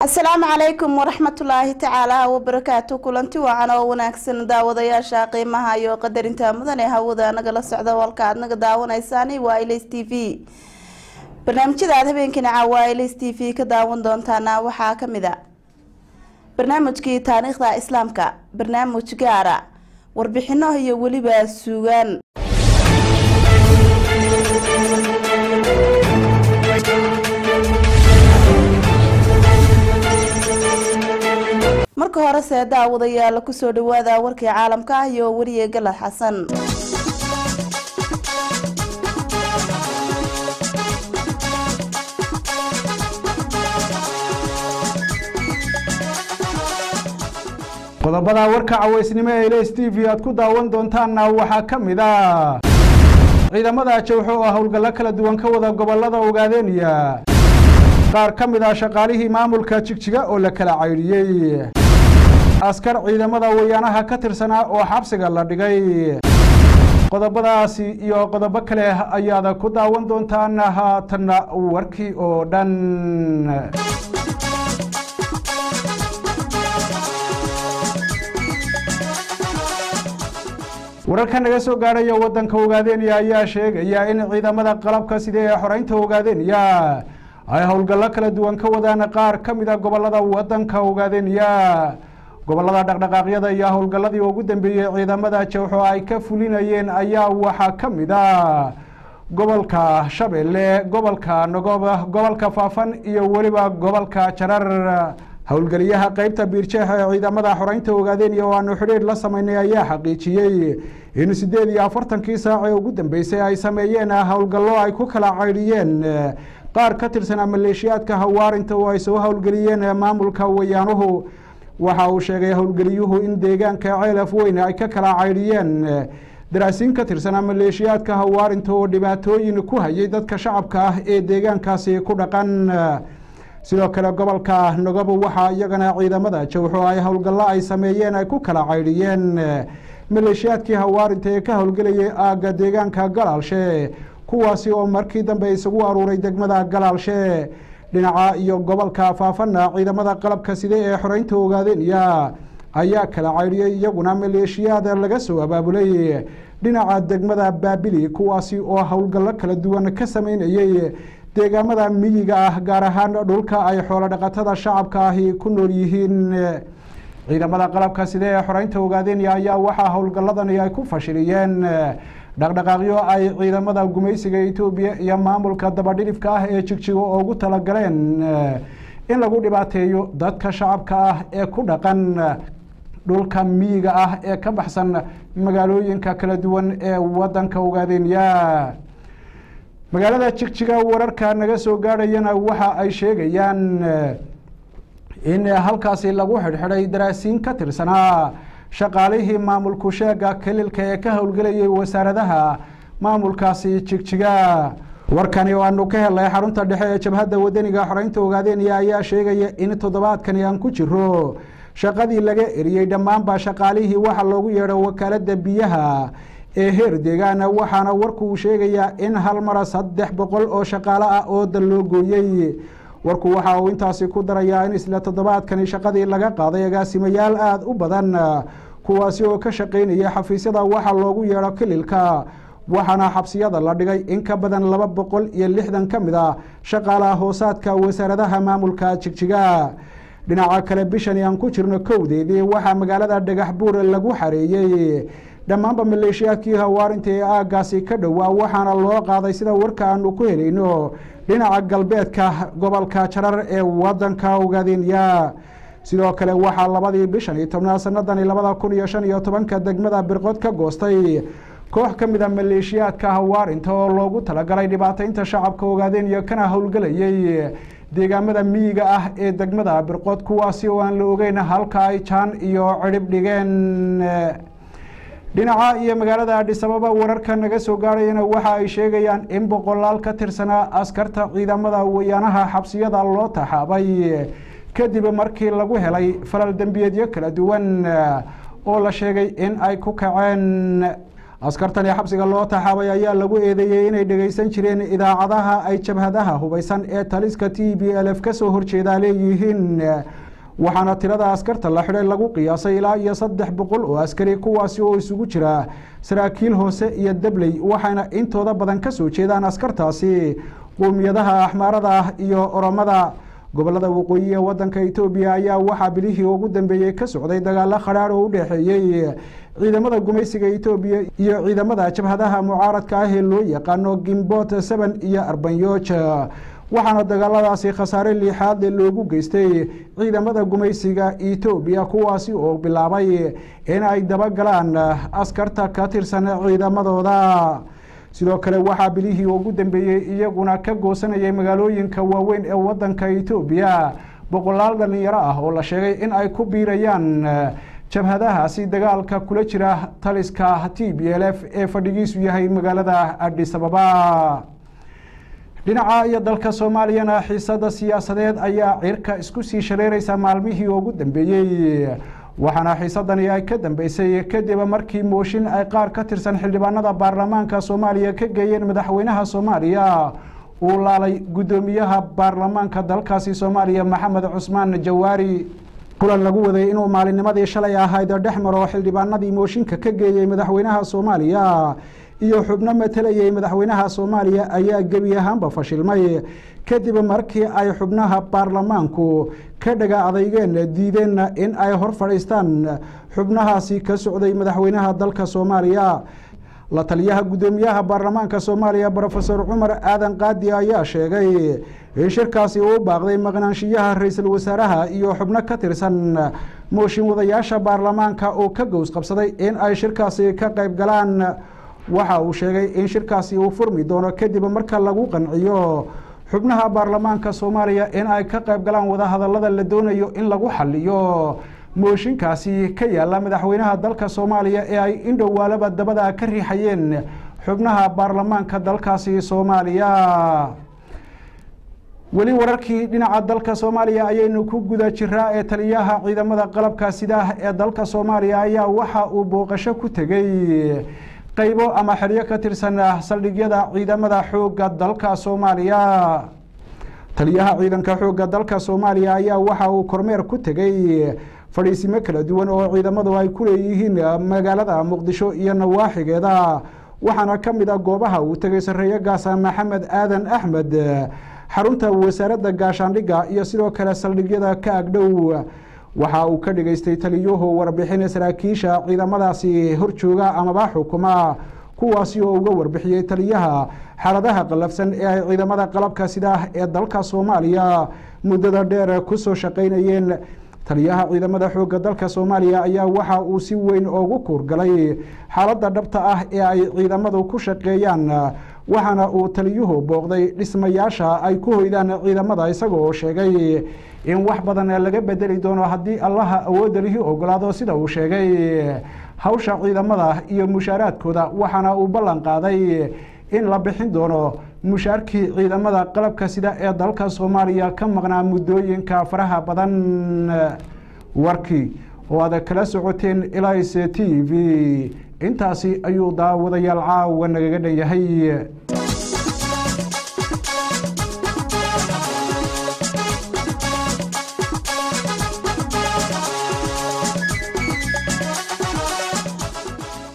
Asalaamu calaykum waraxmatullaahi tacaala wabarakaatu. Kulanti wacan oo wanaagsan daawadayaasha qiimaha iyo qadarinta mudan ee hawada nagala socda, walka aad naga daawanaysaan waa Ilays TV. Barnaamijyada aad habeenkina caawa Ilays TV ka daawan doontaana waxaa kamid a barnaamijkii taariikhda islaamka, barnaamij gaara, warbixino iyo weliba suugaan. Marka horese daawadayaal, kusoo dhawaada warkii caalamka ah iyo weriye Galad Xasan. Qodobada warka cawaysnimo ee Ilays TV aad ku daawan doontaanna waxaa ka mid a ciidamada Jawxo oo howlgallo kala duwan ka wada gobolada Ogaadeeniya, qaar ka mid ah shaqaalihii maamulka Jigjiga oo la kala caydhiyey, askar ciidamada wayaanaha ka tirsanaa oo xabsiga la dhigay. Qodobadaasi iyo qodobo kale ayaad ku daawan doontaan. Haatanna warkii oo dhan. Wararka naga soo gaadhaya waddanka Ogaadeeniya ayaa sheegaya in ciidamada qalabka sida ee xoreynta Ogaadeeniya ay howlgallo kala duwan ka wadaan qaar ka mid a gobolada waddanka Ogaadeeniya. Gobolada dhaqdhaqaaqyada iyo howlgalladii ugu dambeeyey ciidamada Jawxo ay ka fulinayeen ayaa waxaa ka mid a gobolka Shabeelle, gobolka Nogob, gobolka Faafan iyo weliba gobolka Jarar. Howlgeliyaha qeybta Biirjeexa ee ciidamada xoreynta Ogaadeeniya oo aanu xidhiidh la sameynay ayaa xaqiijiyey in 48-kii saac ee ugu dambeysay ay sameeyeen howlgallo ay ku kala caydhiyeen qaar ka tirsanaa maleeshiyaadka hawaarinta oo ay soo howlgeliyeen maamulka wayaanuhu. Waxa uu sheegay howlgeliyuhu in deegaanka Ceelaf Weyn ay ka kala caydhiyeen daraasiin ka tirsanaa maleeshiyaadka hawaarinta oo dhibaatooyin ku hayay dadka shacabka ah ee deegaankaasi ku dhaqan. Sidoo kale gobolka Nogob waxaa iyagana ciidamada Jawxo ay howlgallo ay sameeyeen ay ku kala caydhiyeen maleeshiyaadkii hawaarinta ee ka howlgelayay aagga deegaanka Galaalshe, kuwaasi oo markii dambe isugu aruuray degmada Galaalshe. Dhinaca iyo gobolka Faafana, ciidamada qalabka side ee xoreynta Ogaadeeniya ayaa kala caydhiyey iyaguna maleeshiyaad laga soo abaabulay dhinaca degmada Baabili, kuwaasi oo howlgallo kala duwan ka sameynayey deegaamada miyiga ah, gaar ahaan dhulka ay xoolo dhaqatada shacabka ahi ku nool yihiin. Ciidamada qalabka side ee xoreynta Ogaadeeniya ayaa waxaa howlgalladani ay ku fashiliyeen dhaqdhaqaaqyo ay ciidamada gumaysiga Etoobiya iyo maamulka dabadhilifka ah ee Jigjigo ugu talagaleen in lagu dhibaateeyo dadka shacabka ah ee ku dhaqan dhulka miyiga ah ee ka baxsan magaalooyinka kala duwan ee wadanka Ogaadeeniya. Magaalada Jigjiga wararka naga soo gaadhayana waxa ay sheegayaan in halkaasi lagu xidhxidhay daraasiin ka tirsanaa shaqaalihii maamulku sheega kelilka ee ka howlgelayay wasaaradaha maamulkaasi Jigjiga. Warkani oo aanu ka helnay xarunta dhexe ee Jabhadda Wadaniga Xoreynta Ogaadeeniya ayaa sheegaya in toddobaadkani aan ku jiro shaqadii laga eriyey dhammaanba shaqaalihii waxa loogu yeedho wakaaladda biyaha ee heer deegaana, waxaana warku uu sheegayaa in hal mara 300 oo shaqaale ah oo dal loo gooyey. Warku waxa uu intaasi ku darayaa in isla toddobaadkani shaqadii laga qaaday agaasimayaal aada u badan, kuwaasi oo ka shaqaynaya xafiisyada waxa loogu yeedho kililka, waxaana xabsiyada la dhigay in ka badan 260 ka mid a shaqaalaha hoosaadka wasaaradaha maamulka Jigjiga. Dhinaca kale, bishani aan ku jirno kowdeedii waxaa magaalada Dhagax Buur lagu xareeyey dhammaanba maleeshiyaadkii hawaarinta ee aaggaasi ka dhowaa, waxaana loo qaaday, sida warka aanu ku helayno, dhinaca galbeedka gobolka Jarar ee wadanka Ogaadeeniya. Sidoo kale waxaa 2-dii bishan iyo tobnaad sanadani 2015-ka degmada Birqod ka goostay koox ka mid a maleeshiyaadka hawaarinta oo loogu talagalay dhibaataynta shacabka Ogaadeeniya kana howlgelayay deegaamada miyiga ah ee degmada Birqod, kuwaasi oo aan la ogeyn halka ay jaan iyo cidhib dhigeen. Dhinaca iyo magaalada Addis Ababa wararka naga soo gaadhayana waxa ay sheegayaan in boqolaal ka tirsanaa askarta ciidamada wayaanaha xabsiyada loo taxaabay kadib markii lagu helay falal dembiyeedyo kala duwan oo la sheegay in ay ku kaceen. Askartani xabsiga loo taxaabay ayaa lagu eedeeyey inay dhegaysan jireen idaacadaha ay jabhadaha hubaysan ee taliska TPLF kasoo horjeedaa leeyihiin. Waxaana tirada askarta la xidhay lagu qiyaasay ilaa iyo 300 oo askari, kuwaasi oo isugu jira saraakiil hoose iyo dabley, waxaana intooda badan kasoo jeedaan askartaasi qowmiyadaha Axmaarada ah iyo Oromada. Gobolada waqooyi ee wadanka Itoobiya ayaa waxaa bilihii ugu dambeeyey ka socday dagaalo khadhaadh oo u dhexeeyey ciidamada gumaysiga Itoobiya iyo ciidamada jabhadaha mucaaradka ah ee loo yaqaano Gimbot 7 iyo Arbanyooj, waxaana dagaaladaasi khasaare liixaad loogu geystay ciidamada gumaysiga Itoobiya, kuwaasi oo bilaabay in ay dabagalaan askarta ka tirsan ciidamadooda. Sidoo kale waxaa bilihii ugu dambeeyey iyaguna ka goosanayay magaalooyinka waaweyn ee wadanka Itoobiya boqolaal dhalinyaro ah oo la sheegay in ay ku biirayaan jabhadahaasi dagaalka kula jira taliska TPLF ee fadhigiisu yahay magaalada Addis Ababa. Dhinaca iyo dalka Soomaaliyana, xiisada siyaasadeed ayaa cirka isku sii shareereysa maalmihii ugu dambeeyey, waxaana xiisadani ay ka dambeysay kadib markii mooshin ay qaar ka tirsan xildhibaanada baarlamaanka Soomaaliya ka geeyeen madaxweynaha Soomaaliya uu laalay guddoomiyaha baarlamaanka dalkaasi Soomaaliya Maxamed Cusmaan Jawaari. Kulan lagu waday inuu maalinnimadii shalay ahayd dhex maro xildhibaanadii mooshinka ka geeyey madaxweynaha Soomaaliya iyo xubno matalayay madaxweynaha Soomaaliya ayaa gebi ahaanba fashilmay kadib markii ay xubnaha baarlamaanku ka dhaga adeygeen, diideen in ay hor fadhiistaan xubnahaasi ka socday madaxweynaha dalka Soomaaliya. La taliyaha guddoomiyaha baarlamaanka Soomaaliya Brofesor Cumar Aadan Qaadi ayaa sheegay in shirkaasi uu baaqday maqnaanshiyaha ra-iisul wasaaraha iyo xubno ka tirsan mooshin wadayaasha baarlamaanka oo ka gows qabsaday in ay shirkaasi ka qayb galaan. Waxa uu sheegay in shirkaasi uu furmi doono kadib marka lagu qanciyo xubnaha baarlamaanka Soomaaliya in ay ka qayb galaan wadahadalada la doonayo in lagu xaliyo mooshinkaasi ka yaala madaxweynaha dalka Soomaaliya ee ay indhowaalaba dabada ka riixayeen xubnaha baarlamaanka dalkaasi Soomaaliya. Weli wararkii dhinaca dalka Soomaaliya ayaynu ku guda jiraa ee taliyaha ciidamada qalabka sidaah ee dalka Soomaaliya ayaa waxa uu booqasho ku tegey qaybo ama xeryo ka tirsan saldhigyada ciidamada xoogga dalka Soomaaliya. Taliyaha ciidanka xoogga dalka Soomaaliya ayaa waxa uu kormeer ku tegey fadhiisimo kala duwan oo ciidamadu ay ku leeyihiin magaalada Muqdisho iyo nawaaxigeeda, waxaana ka mid ah goobaha uu tegey sarreeye gaasa Maxamed Aadan Axmed xarunta wasaaradda gaashaandhigga iyo sidoo kale saldhigyada ka agdhow. Waxa uu ka dhigaystay taliyuhu warbixin saraakiisha ciidamadaasi horjooga amaba xukuma, kuwaasi oo uga warbixiyey taliyaha xaaladaha qallafsan ee ay ciidamada qalabka sidaah ee dalka Soomaaliya muddada dheer kusoo shaqaynayeen. Taliyaha ciidamada xoogga dalka Soomaaliya ayaa waxa uu si weyn ugu kuurgalay xaaladda dhabta ah ee ay ciidamadu ku shaqeeyaan, waxaana uu taliyuhu booqday dhismayaasha ay ku hoydaan ciidamada, isagoo sheegay in wax badan laga bedeli doono haddii Allaha awoodda lihi ogolaado, sida uu sheegay, hawsha ciidamada iyo mushaaraadkooda, waxaana uu ballan qaaday in la bixin doono mushaarkii ciidamada qalabka sida ee dalka Soomaaliya ka maqnaa muddooyinka faraha badan. Warkii oo aad kala socoteen Ilays TV intaasi ayuu daawadayaal caawa nagaga dhan yahay.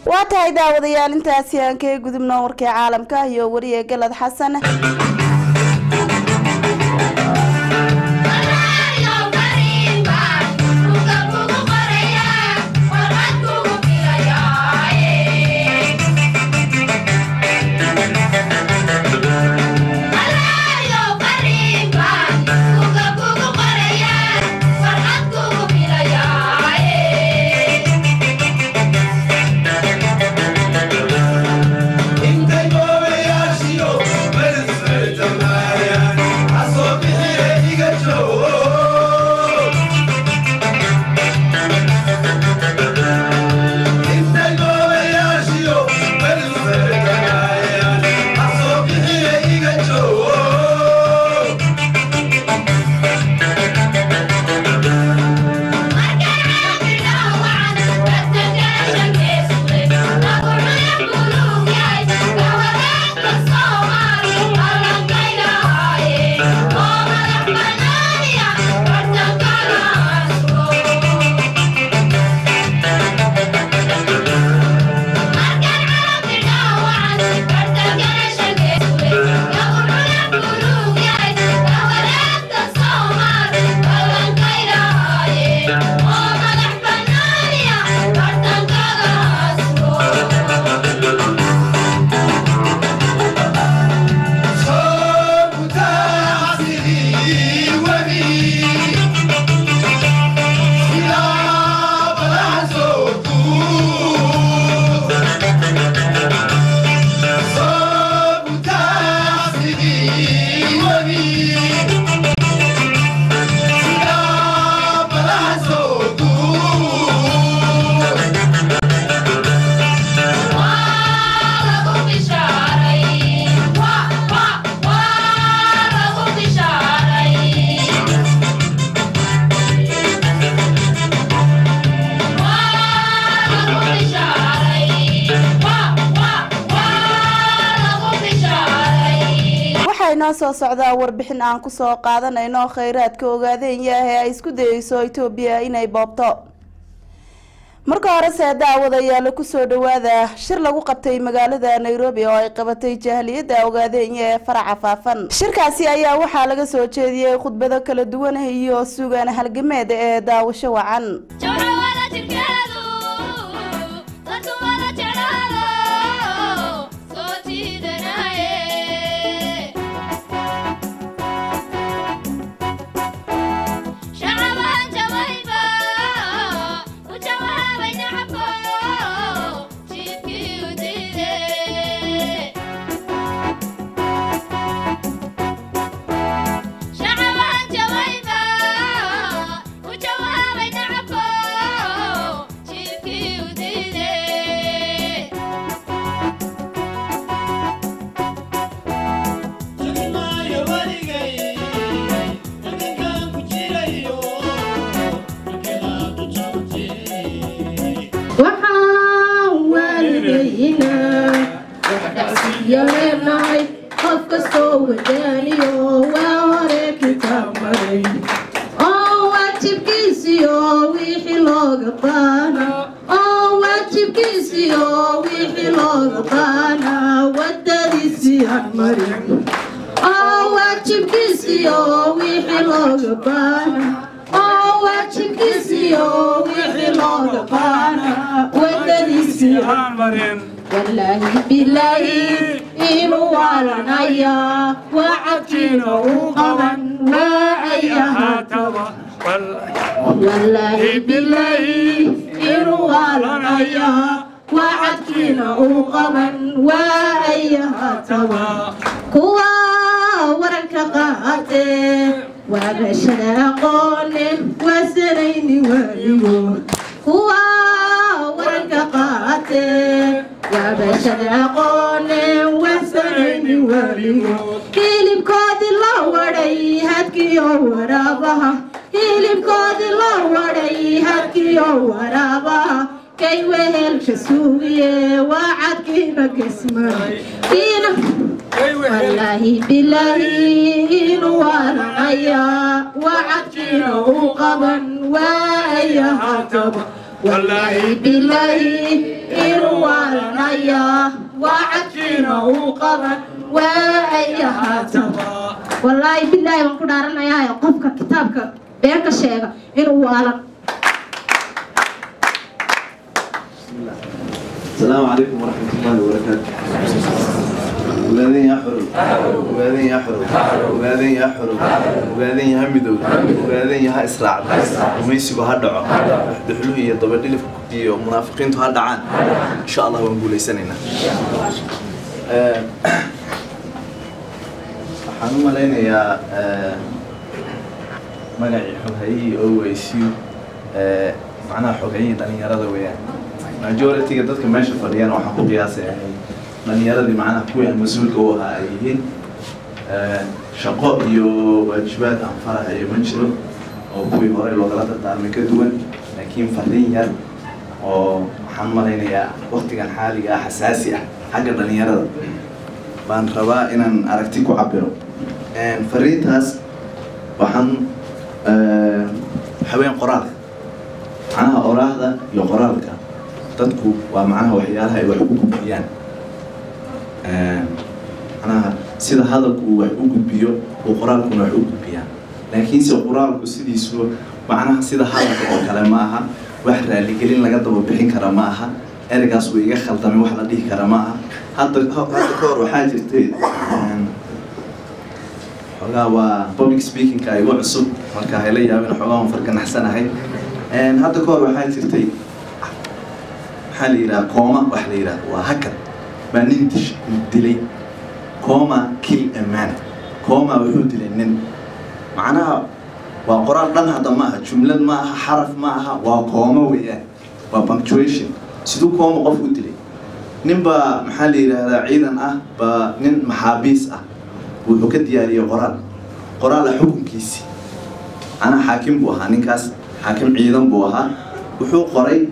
Waa tahay daawadayaal, intaasi aan kaga gudubno warkii caalamka iyo wariye Galad Xasan. Intay goobayaashiyo soo socda warbixin aan kusoo qaadanayno kheyraadka Ogaadeenya ee ay isku dayeyso Itoobiya inay boobto. Marka hore se daawadayaal kusoo dhawaada shir lagu qabtay magaalada Nairobi oo ay qabatay jahliyadda Ogaadeenya ee faraca faafan. Shirkaasi ayaa waxaa laga soo jeediyey khudbado kala duwan iyo suugaan halgameed ee daawasho wacan. السلام عليكم ورحمة الله وبركاته. وغادين يا حرو، وغادين يا حرو، وغادين يا حرو، وغادين يا مدو، وغادين يا إسراع، وميسيغو ها dhaco، dhuxluhu iyo dabadhilifku iyo munaafiqiintu ha dhacaan. Insha Allah waan guuleysanayna. Waxaan u malaynayaa magacii xoghayihi OACU, macnaha xoghayihii dhalinyarada weeyaan. Majority-ga dadka meesha fadhiyana waxaan ku qiyaasayaa inay dhalinyaradii macnaha kuwii aan mas-uulka u ahaa ay yihiin. Shaqo iyo waajibaad aan farahayo ma jiro oo kuwii horey loogala dardaarmay ka duwan, laakiin fariin yar oo waxaan malaynayaa waqtigan xaaliga ah xasaasi ah xagga dhalinyarada baan rabaa inaan aragti ku cabiro. Fariintaas waxaan haween qoraalka, macnaha oraahda iyo qoraalka dadku waa macnaha waxyaalaha ay wax u gudbiyaan. Macnaha sida hadalku uu wax u gudbiyo uu qoraalkuna wax u gudbiyaan, laakiinse qoraalku sidiisu macnaha sida hadalka oo kale ma aha, wax raaligelin laga daba bixin kara ma aha, ereygaas wuu iga khaldamay wax la dhihi kara ma aha. Hadda ka hor waxaa jirtay xoogaa waa public speaking-ka igu cusub, marka hayla yaabin xoogaa waan farganaxsanahay. Hadda ka hor waxaa jirtay maxaa la yidhaha kooma, wax la yidhaha waa hakad baa nin dilay. Coma kill a man, coma wuxuu dilay nin. Macnaha waa qoraal dhan hadda ma aha, jumlad ma aha, xaraf ma aha, waa kooma weeyaan, waa punctuation. Siduu kooma qof u dilay? Nin baa maxaa la yidhaahdaa ciidan ah baa nin maxaabiis ah wuxuu ka diyaariyey qoraal, qoraala xukunkiisii. Macnaha xaakim buu ahaa ninkaas, xaakim ciidan buu ahaa. Wuxuu qoray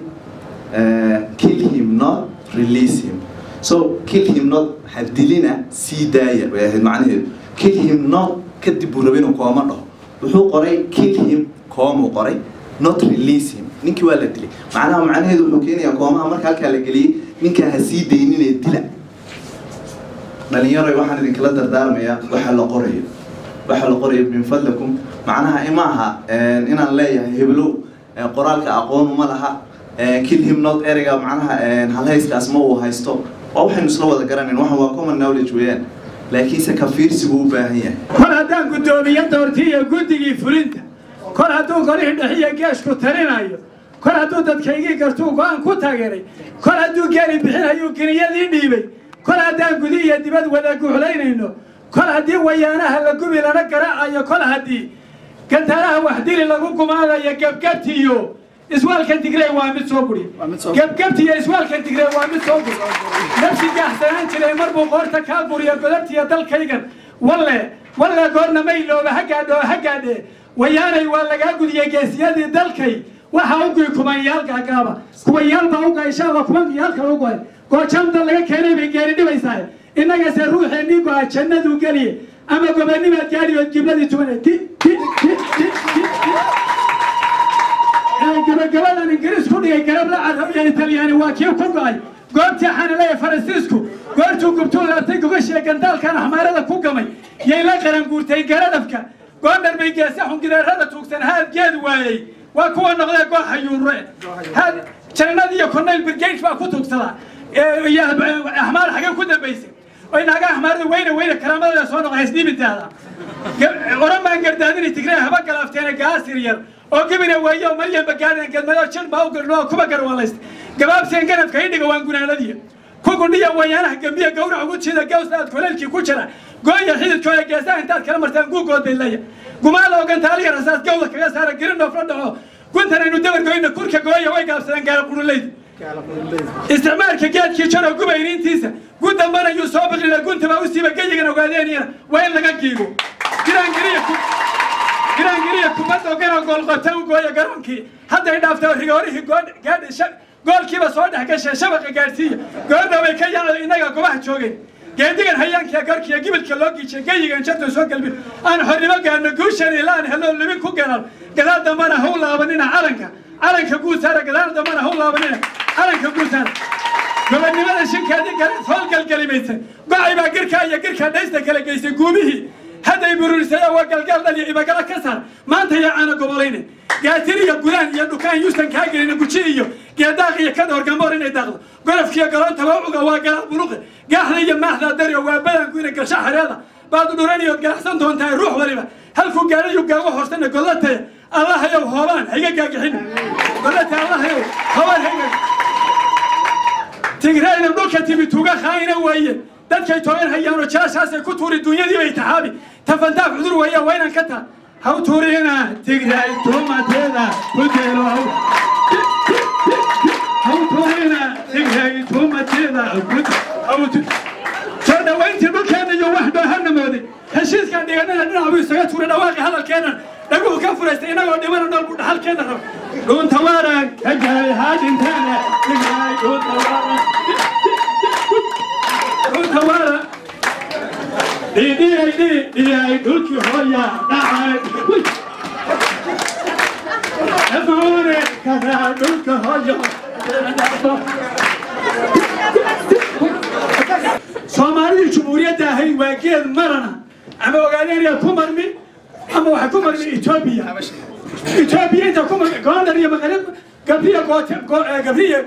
kill him not release him. So kill him not, ha dilina, sii daaya way ahayd macnaheedu. Kill him not kadib buu rabay inuu kooma dhaho, wuxuu qoray kill him, koomuu qoray, not release him. Ninkii waa la dilay. Macnaha macnaheedu wuxuu keenayaa koomaha marka halkaa la geliyey, ninkaa ha sii dayninee dila. Dhalinyaroy, waxaan idinkala dardaarmayaa waxa la qorayo, waxa la qorayo min fadlakum. Macnaha ima aha inaan leeyahay heblow qoraalka aqoon uma laha, kill him not ereyga macnaha halhayskaas ma uu haysto. Waa waxaynu isla wada garanayn, waxan waa common knowledge weeyaan, laakiinse ka fiirsigu u baahan yahay. Kol haddaan guddoomiye doortiiyo guddigii fulinta, kol hadduu golihii dhexiyo geeshku talinayo, kol hadduu dadkaygii gartuu go-aan ku taageeray, kol hadduu geeli bixinayuu geniyadii dhiibay, kol haddaan gudi iyo dibad wada guuxlaynayno, kol haddii wayaanaha la gubi lana garaacayo, kol haddii gantaalaha waxdili lagu gumaadayo, gebgebtiyo iswaalkan Tigrey waa mid soo guri, gebgebtiyo iswaalkan Tigrey waa mid soo guri. Nafsi gaaxsanaan jiray mar buu qoorta kaa guriya. Godabtiyo dalkaygan walle walle goorna maylooba ha gaadho ha gaadhe. Wayaanay waa lagaa gudiyey geesiyadii dalkay. Waxaa u guy kumanyaal gaagaaba, kumanyaal baa u goay insha Allah, kumanyaal kale u goay. Goojamta laga keenay bay geeri dhibaysaa. Innagase ruuxeennii go'a jannaduu geliye ama gobanimaad gaadhi ood gibladii tubanay ti ti ti ti ti ti. Gabagabadan Ingiriis ku dhigay garab la carab iyo Italyaani waa kii ku go'ay goobtii xanilaya. Faransiisku goortuu gubtuu laabtay gogashiya gandaalkan axmaarada ku gamay yay la qaran guurtay garadafka. Goondhar bay geesa xungideerada tuugsan haad geed waayey, waa kuwa noqdee gooxa yuure haad jananad iyo corneyl brigade baa ku tuugsadaa iyo axmaar. Xagee ku dambaysay oy naaga axmaarada weyne weyne karaamadeeda soo noqday haysdhiibintaada oran baan gardaadinay. Tigree haba galaafteena gaasir yar oo gibina weeye oo maryan bagaadan gadmado jir baa u garno kuba garwalaysta gabaabseen ganafka idhiga waan gunaanadiya ku gundhiya wayaanaha gambiya gawrac ugu jiida gawsna aad kuleylkii ku jira gooya xididkooda geesaha intaad kala martaan guugood bay leeya gumaada oo gantaaliya rasaas gawda kaga saara girin dhoofla dhaco guntan aynu dabar goyna kurka gooya. Way gaabsadeen gaala quruleyda isticmaalka geedkii jaroo gubayniintiisa gu dambana yuu soo biqlina gunta baa u siiba geyigan ogaadeeniyana waa in laga giigo. Giraangiriya kubadda gana goolqota u gooya garoonkii hadday dhaafta rigoorihii goolkiiba soo dhex gashay shabaqa gaadhsiiya goorna bay ka yaacdo innaga gobaha joogeen geedigan hayaankiya garkiya gibilka loo giijay geyigan jarta soo galbin aan xornimo gaadhno guushan ilaa aan helno libin ku garan gadaal dambana ha u laabanina calanka calanka guud saara, gadaal dambana ha u laabanina calanka guud saara. Gobonnimada shinkeedii garan howlgalgelimaysa gocay baa girkaa iyo girkaa dhaysta kala geysay guumihii hadday bururisay waa galgal dhaliya ibagala ka saar maanta yaa caana gobolayne gaatir iyo gulaan iyo dhukaan yuusan kaa gelin guji iyo geedaaq iyo ka dhowr gamboor inay daaqdo gorofkiyo garoontaba uga waa galaa buruqe gaaxda iyo maaxda daryo waa badanku inay galsha xareeda baad dhuraniyood galaxsan doontaa ruux waliba halkuu gaadhayu gaago horsana gollataya Allahayow hoobaan hayga gaagixin gollata Allahayow hoobaan hayga. Tigrayna dhulka timi tuuga khaayina weeye, dadkay toogan hayaanoo jaashaasay ku tuuri dunyadii bay taxaabi tafantaaf cudur weeye waa inaan ka taa haw tuurina Tigray tumateeda ku deelo haw tuurina Tigray tumateeda ku haw soo dhawayntii dhulkeena iyo wax dhoohana mooday heshiiskaan dhiganana dhinac buu isaga tuuray dhawaaqi hadalkeennan dhaguhu ka furaystay inagoo dhimana nool buu dhaxalkeena raba dhuunta waaran ka jaray haadhinteena Tigray dhuunta waaran dhuunta waaran dhidhiyay dhidhiyay dhulkii hooya dhacay afuure karaa dhulka hooyo. Soomaalidii jumhuuriyadda ahayd waa geed marana ama ogaadeenaya ku marmi ama waxay ku marmi Etoobiya, Etoobiya inta ku marmi Gondar iyo Maqarib Gabriya Gabriya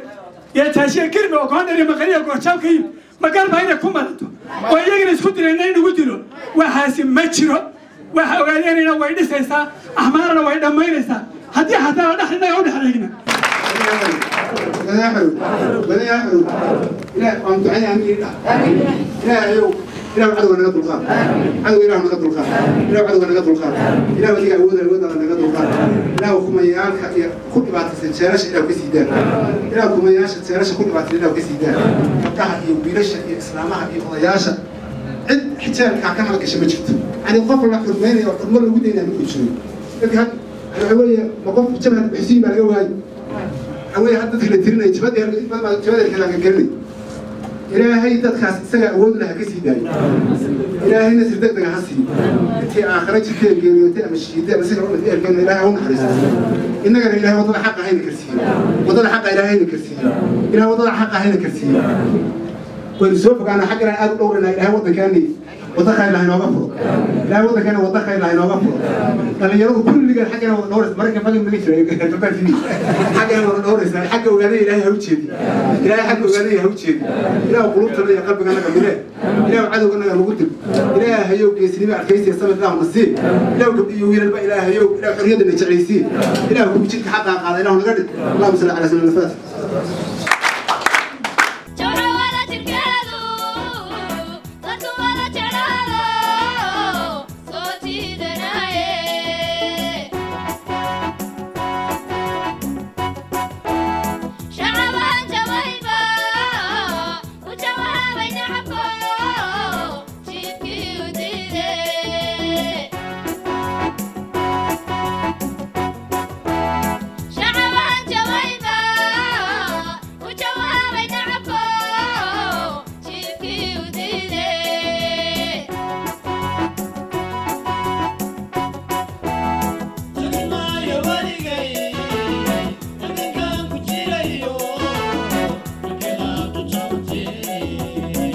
iyo Taashiya Girmi oo Gondar iyo Maqariya Goorjaam ka yimid magarba inay ku maranto oo iyagana isku dilayna in ugu dilo waxaasi ma jiro. Waxa ogaadeenayna way dhisaysaa, axmaarana way dhammaynaysaa haddii xataa dhex innaga u dhex dhigna. Madaxow, Ilaah waan ducay, amiin dhah. Ilaahayow, Ilaah cadowga naga dulqaad, cadowga Ilaah naga dulqaad, Ilaah cadowga naga dulqaad, Ilaah adiga awooda awoodada naga dulqaad. Ilaah kumayaalka iyo ku dhibaataysan jeelasha Ilaah ka sii daa, Ilaah kumayaasha jeelasha ku dhibaataysan Ilaah ka sii daa, gabdhaha iyo wiilasha iyo islaamaha iyo odayaasha. Cid xijaabkaa ka nabad gasha ma jirto, yani qof la xurmaynayo oo xurmo lagu daynaya ma jiro. Dadka had waxa weeye ma qof jabhad bixisiin baa laga waayey? Waxa weeye hadda dadka la tirinaya jabhad jabhad kala gelinay. Ilaahay dadkaas isaga awood laha ka sii daayo. Ilaahay nasir degdeg ha siiyo. Intii aakhira jirtay geeriyootay ama shiiday ama sida umad ehelkeena Ilaahay ha u naxariisto. Innagana Ilaahay waddada xaqa hayna karsiiyo. Waddada xaqa Ilaahay hayna karsiiyo. Ilaahay waddada xaqa hayna karsiiyo. Waynu soo fogaana xaggana aad u dhowranaa. Ilaahay waddankeeni waddo khayr laha inooga furo. Ilaahay waddankeena waddo khayr laha inooga furo. Dhalinyaradu kulligan xaggana wada dhowraysa, marka fagin maga jiray xaggana wada dhowraysa. Xagga ogaadaya Ilaahay ha u jeedi. Ilaahay xagga ogaadaya ha u jeedi. Ilaahu qulubtana iyo qalbiganaga midee. Ilaahu cadowganaga nagu dil. Ilaahayow geesinimo, adkaysiya, samir Ilaahu nasiib. Ilaahu gabdhi iyo wiilalba Ilaahayow, Ilaahu xorriyadana jeclaysii. Ilaahu kugu jidka xaqaa qaada Ilaahu naga dhig. Allahuma salli calaa sayyidina al-Faatix.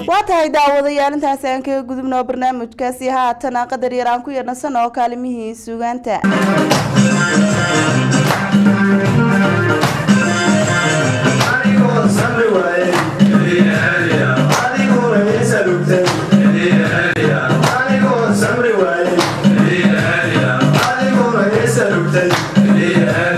Waa tahay daawadayaal, intaasi aan kaga gudubno barnaamijkaasi. Haatana qadar yar aan ku yeedhnasan oo kaalimihii suugaanta. Yeah.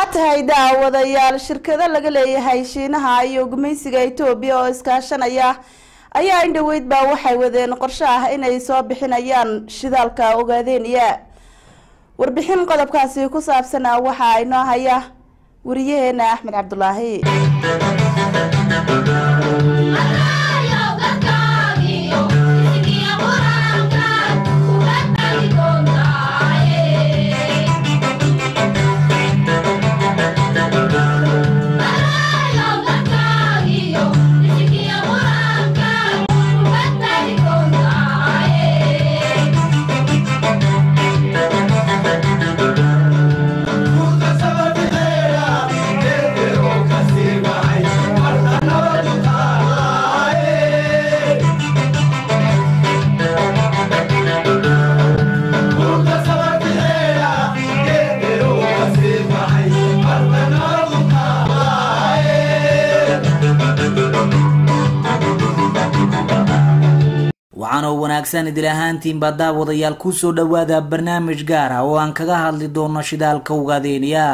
Waa tahay daawadayaal, shirkado laga leeyahay Shiinaha iyo gumaysiga Itoobiya oo iskaashanaya ayaa indhoweyd baa waxay wadeen qorshe ah inay soo bixinayaan shidaalka Ogaadeeniya. Warbixin qodobkaasi ku saabsana waxa inoo haya wariyaheena Axmed Cabdulaahi. Waxaanoo wanaagsan idil ahaantiinba daawadayaal, kusoo dhawaada barnaamij gaar ah oo aan kaga hadli doono shidaalka Ogaadeeniya.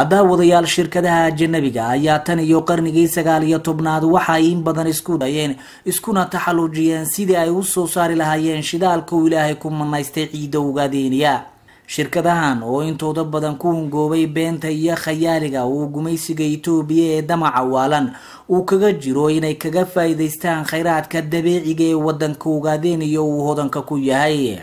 Daawadayaal, shirkadaha ajanabiga ayaa tan iyo qarnigii 19aad waxa ay in badan isku dayeen iskuna taxaluujiyeen sidii ay usoo saari lahaayeen shidaalka uu Ilaahay ku manaystay ciidda Ogaadeeniya. Shirkadahan oo intooda badan ku hungoobay beenta iyo khayaaliga uu gumaysiga Itoobiya ee damaca waalan uu kaga jiro inay kaga faa'iidaystaan khayraadka dabiiciga ee wadanka Ogaadeeniya uu hodanka ku yahay,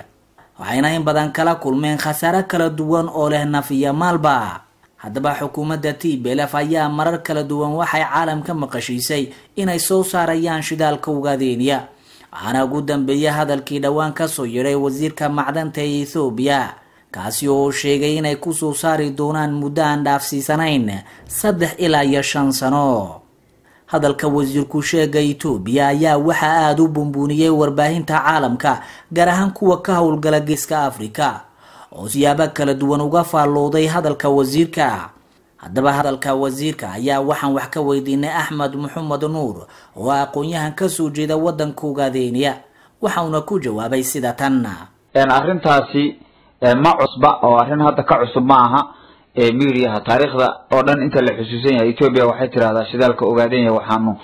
waxayna in badan kala kulmeen khasaare kala duwan oo leh naf iyo maalba. Haddaba xukuumadda TPLF ayaa marar kala duwan waxay caalamka maqashiisay inay soo saarayaan shidaalka Ogaadeeniya, waxaana ugu dambeeyay hadalkii dhowaan kasoo yeedhay wasiirka macdanta ee Ethoobiya, kaasi oo sheegay inay kusoo saari doonaan muddo aan dhaafsiisanayn 3 ilaa iyo 5 sano. Hadalka wasiirku sheegay Itoobiya ayaa waxaa aada u bumbuuniyey warbaahinta caalamka, gaar ahaan kuwa ka howlgala geeska Afrika, oo siyaabo kala duwan uga faallooday hadalka wasiirka. Haddaba hadalka wasiirka ayaa waxaan wax ka weydiinay Axmed Maxamed Nuur oo aqoon-yahan kasoo jeeda wadanka Ogaadeeniya, waxauna ku jawaabay sida tan. Arrintaasi ma cusba oo arrin hadda ka cusub ma aha miidiyaha. Taariikhda oo dhan inta la xusuusan yahay, Ethiopia waxay tirahdaa shidaalka Ogaadenya waxaanu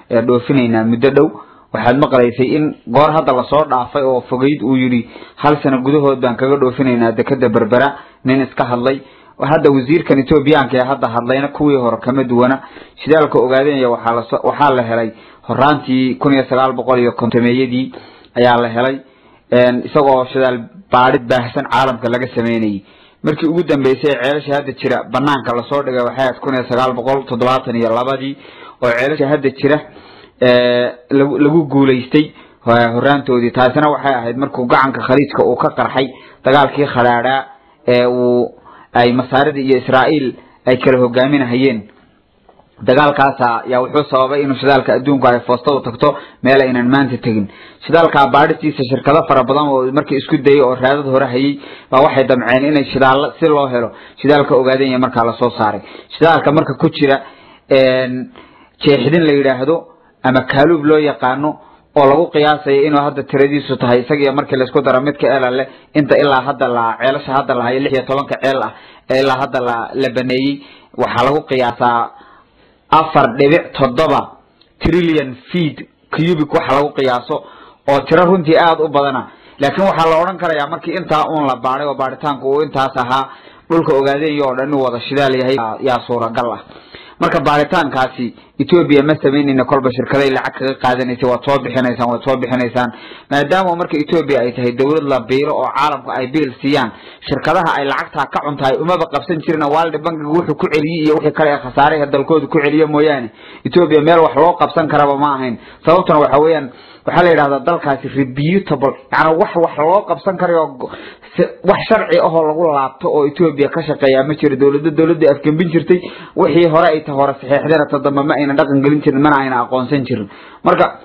dhoofinaynaa muddo dhow. Waxaad maqlaysay in goor hadda lasoo dhaafay oo fogeyd uu yidhi 1 sano gudahood baan kaga dhoofinaynaa dekada Berbera, nin iska hadlay. Hadda wasiirkan Ethoobiyaanka ee hadda hadlayna kuwii hore kama duwana. Shidaalka Ogaadenya waxaa la helay horaantii 1950-meeyadii ayaa la helay, isagoo shidaal baadhid baahsan caalamka laga sameynayay. Markii ugu dambeysay ceelasha hadda jira banaanka lasoo dhigay waxay ahayd 1972-dii, oo ceelasha hadda jira lagu guulaystay horaantoodii. Taasina waxay ahayd markuu gacanka Khaliijka uu ka qarxay dagaalkii khadhaadhaa ee uu ay Masaarida iyo Israa'iil ay kala hogaaminahayeen. Dagaalkaasa yaa wuxuu sababay inuu shidaalka adduunku ay foostadu tagto meel aynan maanta tegin. Shidaalka baadhistiisa shirkado fara badan oo markii isku dayay oo raadad hore hayay baa waxay damceen inay shidaal si loo helo shidaalka Ogaadenya markaa lasoo saaray. Shidaalka marka ku jira jeexdin la yidhaahdo ama kaaluub loo yaqaano oo lagu qiyaasayo inuu hadda tiradiisu tahay isaga iyo markii laisku daro midka eelale inta ilaa hadda la ceelasha hadda la hayo 16-ka ceel ah ee ilaa hadda la baneeyey, waxaa lagu qiyaasaa 4.7 trillion feet cubic waxa lagu qiyaaso, oo tiro runtii aada u badana. Laakiin waxaa la odhan karayaa markii intaa uun la baadhay oo baadhitaanku uu intaas ahaa, dhulka Ogaadenya oo dhan inuu wada shidaal yahay yaa suuragal ah. Marka baaritaankaasi Ethiopia ma sameynayna, kolba shirkaday lacag kaga qaadanaysa, waad soo bixinaysaan, waad soo bixinaysaan. Maadaama marka Ethiopia ay tahay dowlad la biilo oo caalamka ay biil siiyaan, shirkadaha ay lacagtaa ka cuntahay umaba qabsan jirin. World Bankiga wuxuu ku celiyey iyo wixii kale ee khasaaraha dalkooda ku celiyo mooyaane, Ethiopia meel wax loo qabsan karaba ma ahayn. Sababtuna waxa weeyaan, waxaa la yidhahdaa dalkaasi reputable, yacni wax loo qabsan karayo, wax sharci ahoo lagu laabto oo Ethiopia ka shaqeeyaa ma jiro. Dowladda afgembin jirtay, wixii hore ay ta hore saxeexdeen ta dambe ma ayna dhaqan gelin jirin, mana ayna aqoonsan jirin. Marka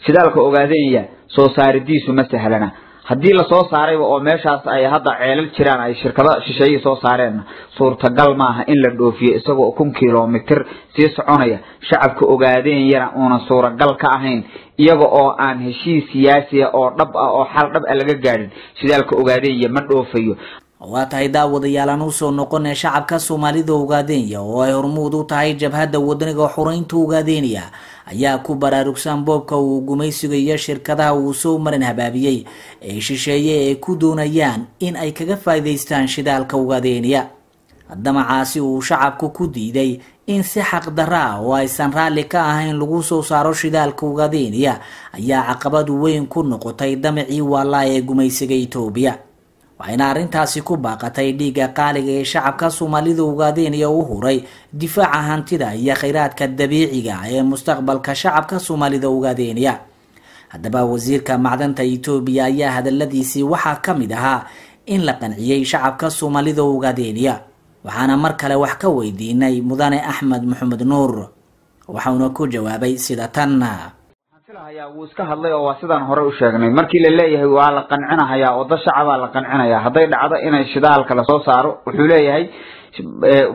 shidaalka Ogaadenya soo saaridiisu ma sahlana. Haddii lasoo saarayba oo meeshaas ay hadda ceelal jiraan ay shirkado shisheeye soo saareen, suurtagal maaha in la dhoofiyo isagoo 1000 kilomitir sii soconaya, shacabka Ogaadeenyana uunan suuragal ka ahayn, iyaga oo aan heshiis siyaasiya oo dhab ah oo xal dhab ah laga gaadhin. Shidaalka Ogaadenya ma dhoofayo. Waa tahay, daawadayaal, aan usoo noqonay shacabka Soomaalida Ogaadenya oo ay hormuud u tahay Jabhadda Wadaniga Xureynta Ogaadenya ayaa ku baraarugsan boobka uu gumaysiga iyo shirkadaha uu soo marin habaabiyey ee shisheeye ay ku doonayaan in ay kaga faa'iidaystaan shidaalka Ogaadenya. Damacaasi uu shacabku ku diiday in si xaqdarra ah oo aysan raalli ka ahayn lagu soo saaro shidaalka Ogaadenya ayaa caqabad weyn ku noqotay damacii waalaa ee gumaysiga Itoobiya, waxayna arrintaasi ku baaqatay dhiigga qaaliga ee shacabka Soomaalida Ogaadeenaya u huray difaaca hantida iyo kheyraadka dabiiciga ee mustaqbalka shacabka Soomaalida Ogaadeenaya. Haddaba wasiirka macdanta Itoobiya ayaa hadaladiisii waxaa ka mid ahaa in la qanciyey shacabka Soomaalida Ogaadeenaya, waxaana mar kale wax ka weydiinay mudane Axmed Maxamed Nuur, waxauna ku jawaabay sida tan. Filahayaa wuu iska hadlay oo waa sidaan hore u sheegnay. Markii la leeyahay waa la qancinahayaa oo dad shacabaa la qancinaya, hadday dhacdo inay shidaalka lasoo saaro, wuxuu leeyahay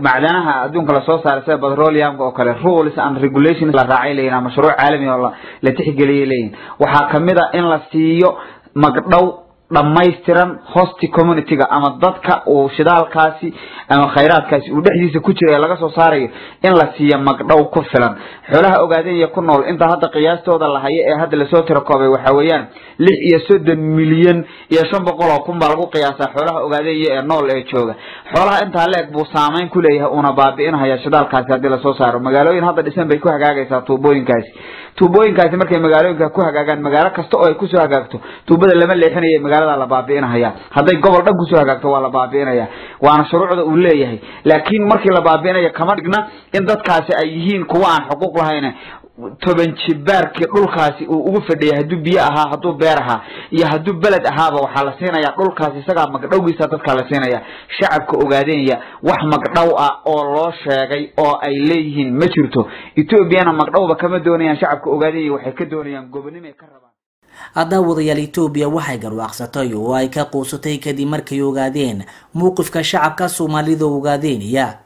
macdanaha adduunka lasoo saaray sida petroleumka oo kale rules and regulations la raacay leeyihin ama mashruuc caalami oo la tixgeliyay leeyihin. Waxaa kamid a in la siiyo magdhow dhammaystiran host community-ga ama dadka uu shidaalkaasi ama khayraadkaasi uu dhexdiisa ku jira ee laga soo saarayo, in la siiyo magdhow ku filan. Xoolaha Ogaadenya ku nool inta hadda qiyaastooda la hayo ee hadda lasoo tirakoobay waxa weeyaan 536 milyan baa lagu qiyaasaa xoolaha Ogaadenya ee nool ee jooga. Xoolaha intaa leeg buu saameyn ku leeyahay uuna baabi'inhaya shidaalkaasi haddii lasoo saaro. Magaalooyin hadda dhisan bay ku hagaagaysaa tuubooyinkaasi. Tuubooyinkaasi markay magaalooyinka ku hagaagaan, magaalo kasta oo ay kusoo hagaagto tuubada lama leexinayo, magaalada la baabi'inahaya. Hadday gobol dhan kusoo hagaagto waa la baabi'inaya, waana shuruucda uu leeyahay. Laakiin markii la baabi'inayo kama dhigna in dadkaasi ay yihiin kuwa aan xuquuq lahayn. 10 jibaarkii dhulkaasi uu ugu fadhiyay, hadduu biyo ahaa, hadduu beer ahaa iyo hadduu beled ahaaba, waxaa la siinayaa dhulkaasi isagaa magdhowgiisa dadkaa la siinaya. Shacabka Ogaadeenaya wax magdhow ah oo loo sheegay oo ay leeyihiin ma jirto. Etoobiyana magdhowba kama doonayaan shacabka Ogaadenya, waxay ka doonayaan gobonimay ka rabaan. Daawadayaal, Etoobiya waxay garwaaqsatay oo ay ka quusatay kadib markay ogaadeen mowqifka shacabka Soomaalida Ogaadeenaya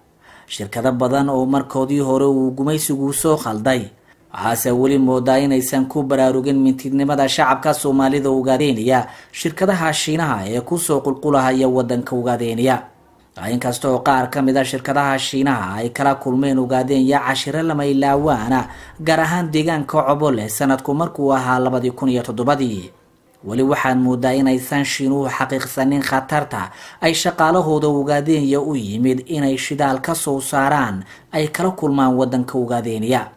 shirkado badan oo markoodii hore uu gumaysigu soo khalday. Waxaase weli moodaa inaysan ku baraarugin mintidnimada shacabka Soomaalida Ogaadeenaya shirkadaha Shiinaha ee kusoo qulqulahaya wadanka Ogaadeenaya, inkasta oo qaar ka mid a shirkadaha Shiinaha ay kala kulmeen Ogaadenya cashiro lama ilaawaana, gaar ahaan deegaanka Cobole sanadku markuu ahaa 2007-dii. Weli waxaad moodaa inaysan Shiinuhu xaqiiqsanin khatarta ay shaqaalahooda Ogaadenya u yimid inay shidaal ka soo saaraan ay kala kulmaan wadanka Ogaadenya.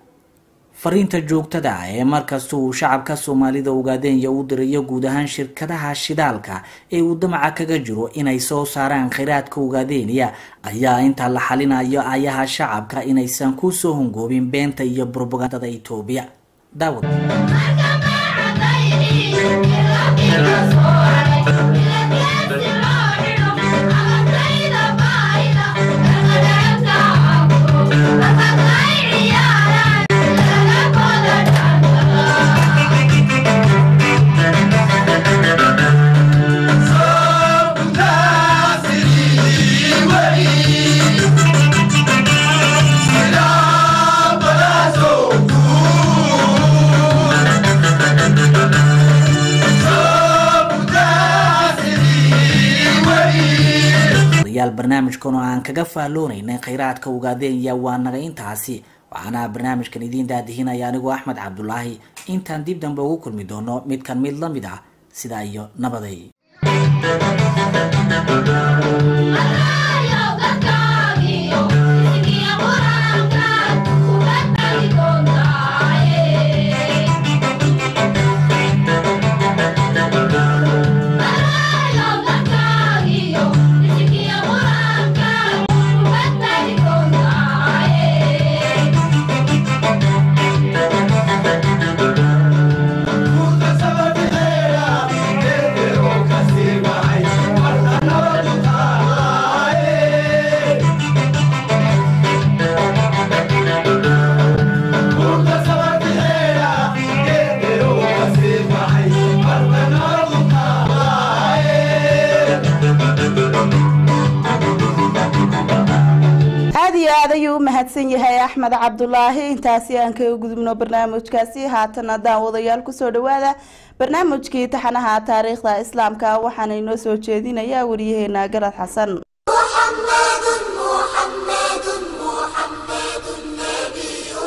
Fariinta joogtada ah ee markasta uu shacabka Soomaalida Ogaadenya u dirayo guud ahaan shirkadaha shidaalka ee uu damaca kaga jiro inay soo saaraan kheyraadka Ogaadenya ayaa inta la xalinayo ayaha shacabka inaysan kusoo hungoobin beenta iyo brobagandada Itoobiya. Daawad. Barnaamijkan oo aan kaga faalloonaynay kheyraadka Ogaadenya waa naga intaasi, waxaana barnaamijkan idiin daadihinaya anigoo Axmed Cabdulaahi. Intaan dib dambe ugu kulmi doono midkan mid la mid ah, sidaa iyo nabaday. Mahadsan yahay Axmed Cabdulaahi. Intaasi aan kaga gudubno barnaamijkaasi. Haatana daawadayaal, kusoo dhawaada barnaamijkii taxanaha taariikhda islaamka. Waxaana inoo soo jeedinayaa wariyaheena Garad Xasan. محمد محمد محمد نبينا،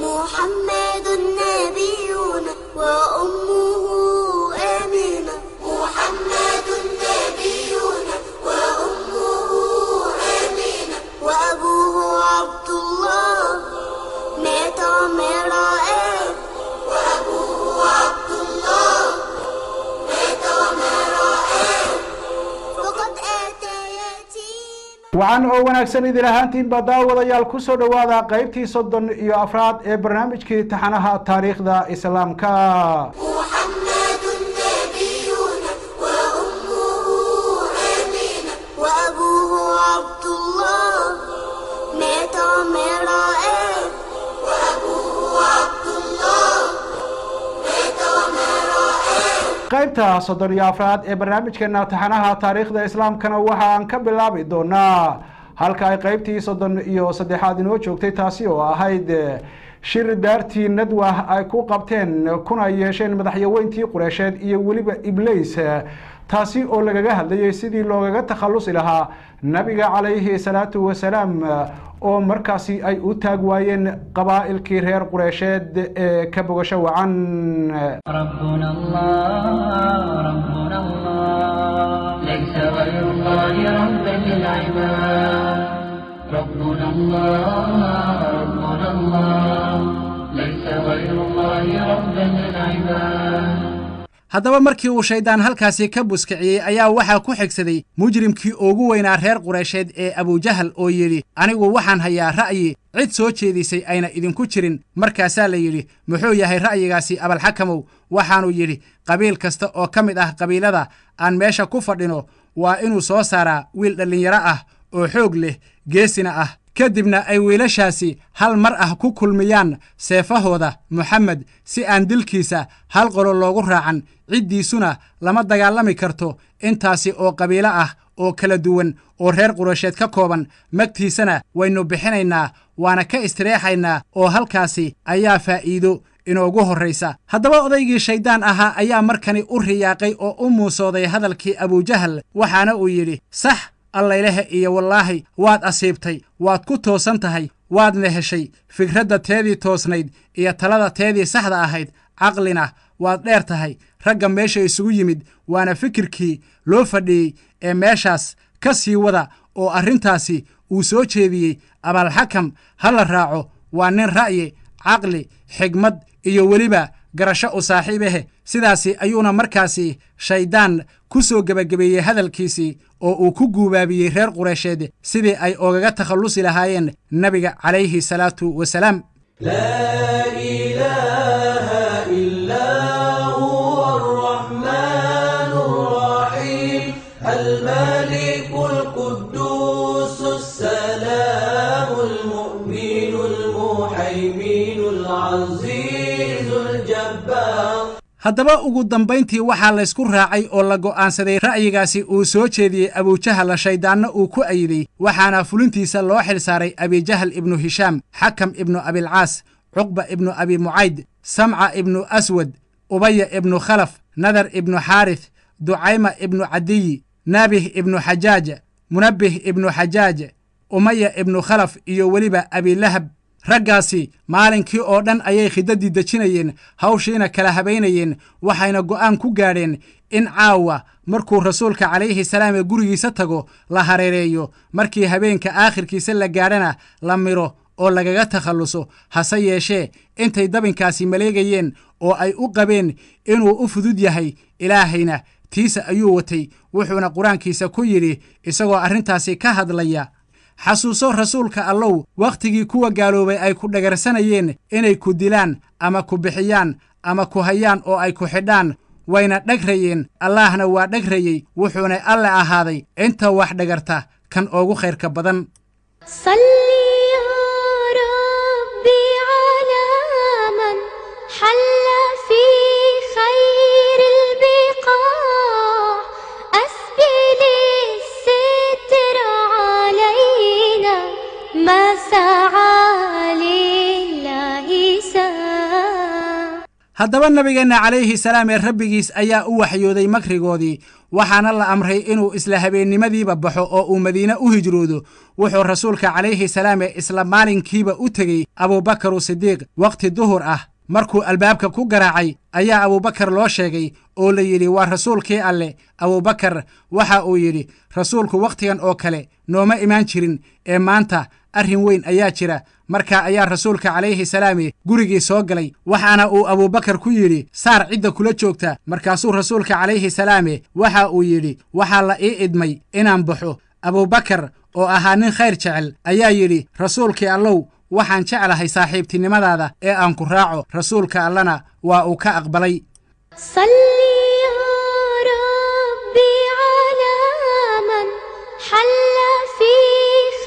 محمد نبينا وأمه آمنة. محمد نبينا وأمه آمنة، وأبوه عبد الله مات وما رآه. وأبوه عبد الله مات وما رآه، فقد أتى يتيما. Wacan oo wanaagsan idin ahaantiinba daawadayaal, kusoo dhowaada qaybtii 34aad ee barnaamijkii taxanaha taariikhda islaamka. محمد نبينا وأمه آمنة، وأبوه عبد الله مات وما رآه. وأبوه عبد الله مات وما رآه. Qaybta 34aad ee barnaamijkeena taxanaha taariikhda islaamkana waxa aan ka bilaabi doonaa halka ay qaybtii 33aad inoo joogtay, taasi oo ahayd shir daartii Nadwa ay ku qabteen kuna yeesheen madaxyaweyntii Qureysheed iyo weliba Iblays, taasi oo lagaga hadlayay sidii loogaga takhallusi lahaa Nabiga calayhi salaatu wasalaam, oo markaasi ay u taag waayeen qabaa'ilkii reer Qureysheed ee ka bogasho wacan. ربنا الله، ربنا الله، ليس غير الله ربا للعباد. ربنا الله، ربنا الله، ليس غير الله ربا للعباد. Haddaba markii uu Shaydaan halkaasi ka buskiciyey ayaa waxaa ku xigsaday mujrimkii ugu weynaa reer Qureysheed ee Abujahal, oo yidhi: "Anigu waxaan hayaa ra'yi cid soo jeedisay ayna idinku jirin." Markaasaa la yidhi: "Muxuu yahay ra'yigaasi, Abalxakamow?" Waxaanuu yidhi: "Qabiil kasta oo ka mid ah qabiilada aan meesha ku fadhino waa inuu soo saaraa wiil dhallinyaro ah oo xoog leh, geesina ah, kadibna ay wiilashaasi hal mar ah ku kulmiyaan seefahooda Moxamed, si aan dilkiisa hal qolo loogu raacan. Ciddiisuna lama dagaalami karto intaasi oo qabiilo ah oo kala duwan oo reer Qureysheed ka kooban. Magtiisana waynu bixinaynaa, waana ka istireexaynaa, oo halkaasi ayaa faa'iido inoogu horraysa." Haddaba odaygii Shayddaan ahaa ayaa markani u riyaaqay oo u muusooday hadalkii Abujahal, waxaana uu yidhi: "Sax, Allaylehe iyo wallaahi waad asiibtay, waad ku toosan tahay, waadna heshay fikradda teedii toosnayd iyo talada teedii saxda ahayd. Caqlina waad dheer tahay ragga meesha isugu yimid, waana fikirkii loo fadhiyey ee meeshaas ka sii wada, oo arrintaasi uu soo jeediyey Abaalxakam ha la raaco. Waa nin ra'yi, caqli, xigmad iyo weliba garasho u saaxiibahe." Sidaasi ayuuna markaasi Shayddaan ku soo gebagabeeyey hadalkiisii, oo uu ku guubaabiyey reer Qureysheed sidii ay oogaga takhallusi lahaayeen Nebiga calayhi salaatu wasalaam. لا إله إلا هو الرحمن الرحيم، الملك القدوس السلام المؤمن المهيمن العزيز الجبار. Haddaba ugu dambayntii waxaa laysku raacay oo la go'aansaday ra'yigaasi uu soo jeediyey Abujahal, shayddaanna uu ku ayiday. Waxaana fulintiisa loo xil saaray Abijahal ibnu Hishaam, Xakam ibnu Abilcaas, Cuqba ibnu Abi Mucayd, Samca ibnu Aswad, Ubaya ibnu Khalaf, Nadar ibnu Xaarith, Ducayma ibnu Cadiyi, Naabih ibnu Xajaaj, Munabbih ibnu Xajaaj, Umaya ibnu Khalaf iyo weliba Abilahab. Raggaasi maalinkii oo dhan ayay khidaddii dejinayeen, hawshiina kala habaynayeen, waxayna go'aan ku gaadheen in caawa markuu Rasuulka calayhi salaam ee gurigiisa tago la hareereeyo, markii habeenka aakhirkiisa la gaadhana la miro oo lagaga takhalluso. Hase yeeshee intay dabinkaasi maleegayeen oo ay u qabeen inuu u fudud yahay, Ilaahayna tiisa ayuu watay. Wuxuuna Qur-aankiisa ku yidhi isagoo arrintaasi ka hadlaya: "Xasuuso, Rasuulka Allow, wakhtigii kuwa gaaloobay ay ku dhagarsanayeen inay ku dilaan ama ku bixiyaan ama ku hayaan oo ay ku xidhaan. Wayna dhagrayeen, Allaahna waa dhagrayey, wuxuuna Alle ahaaday inta wax dhagarta kan oogu khayrka badan." صل يا ربي على من حل في خير البقاع، أسبل الستر علينا ما سعى. Haddaba nabigeenna calayhi salaam ee rabbigiis ayaa u waxyooday makrigoodii, waxaana la amray inuu isla habeennimadiiba baxo oo uu Madiine u hijroodo. Wuxuu rasuulka calayhi salaame isla maalinkiiba u tegey Abuubakaru Sidiiq wakhti duhur ah. Markuu albaabka ku garaacay ayaa Abuubakar loo sheegay oo la yidhi waa rasuulkii Alle. Abuubakar waxa uu yidhi, rasuulku wakhtigan oo kale nooma imaan jirin ee maanta arrin weyn ayaa jira. Markaa ayaa rasuulka calayhi salaami gurigii soo galay, waxaana uu Abuubakar ku yidhi, saar cidda kula joogta. Markaasuu rasuulka calayhi salaame waxa uu yidhi, waxaa la ii idmay inaan baxo. Abuubakar oo ahaa nin khayr jecel ayaa yidhi, rasuulkii Allow, waxaan jeclahay saaxiibtinimadaada ee aan ku raaco. Rasuulka Allana waa uu ka aqbalay. صل يا ربي على من حل في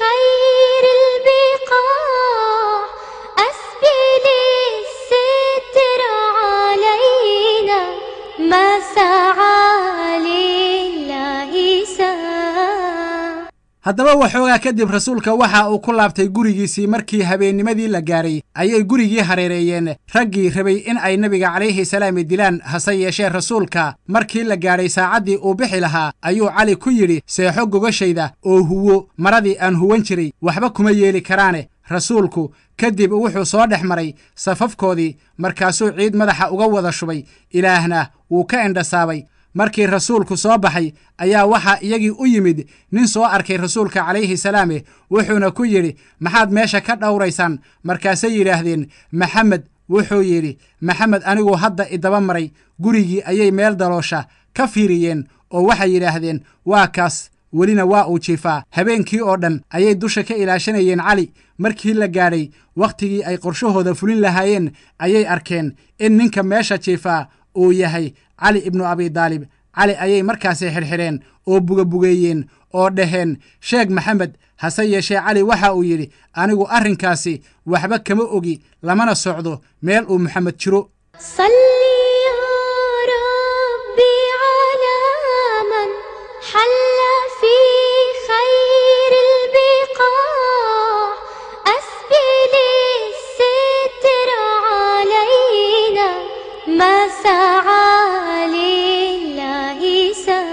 خير البقاع، أسبل الستر علينا ما سعى لله ساع. Haddaba waxoogaa kadib rasuulka waxa uu ku laabtay gurigiisii. Markii habeennimadii la gaaray ayay gurigii hareereeyeen raggii rabay in ay nebiga calayhi salaami dilaan. Hase yeeshee rasuulka markii la gaadhay saacaddii uu bixi lahaa ayuu Cali ku yidhi, seexo gogashayda oo huwo maradii aan huwan jiray, waxba kuma yeeli karaane. Rasuulku kadib wuxuu soo dhex maray safafkoodii, markaasuu ciid madaxa uga wada shubay, Ilaahna wuu ka indhasaabay. Markii rasuulku soo baxay ayaa waxaa iyagii u yimid nin soo arkay rasuulka calayhi salaame, wuxuuna ku yidhi, maxaad meesha ka dhowraysaan? Markaasay yidhaahdeen, Maxamed. Wuxuu yidhi, Maxamed anigu hadda idaba maray. Gurigii ayay meel daloosha ka fiiriyeen oo waxay yidhaahdeen, waa kaas, welina waa uu jiifaa. Habeenkii oo dhan ayay dusha ka ilaashanayeen Cali. Markii la gaadhay wakhtigii ay qorshahooda fulin lahaayeen ayay arkeen in ninka meesha jiifaa uu yahay Cali ibnu Abidaalib. Cali ayay markaasi xidhxidheen oo bugabugeeyeen oo dhaheen, sheeg Maxamed. Hase yeeshee Cali waxa uu yidhi, anigu arrinkaasi waxba kama ogi, lamana socdo meel uu Maxamed jiro. صل يا ربي على من حل في خير البقاع، أسبل الستر علينا ما سعى لله ساع.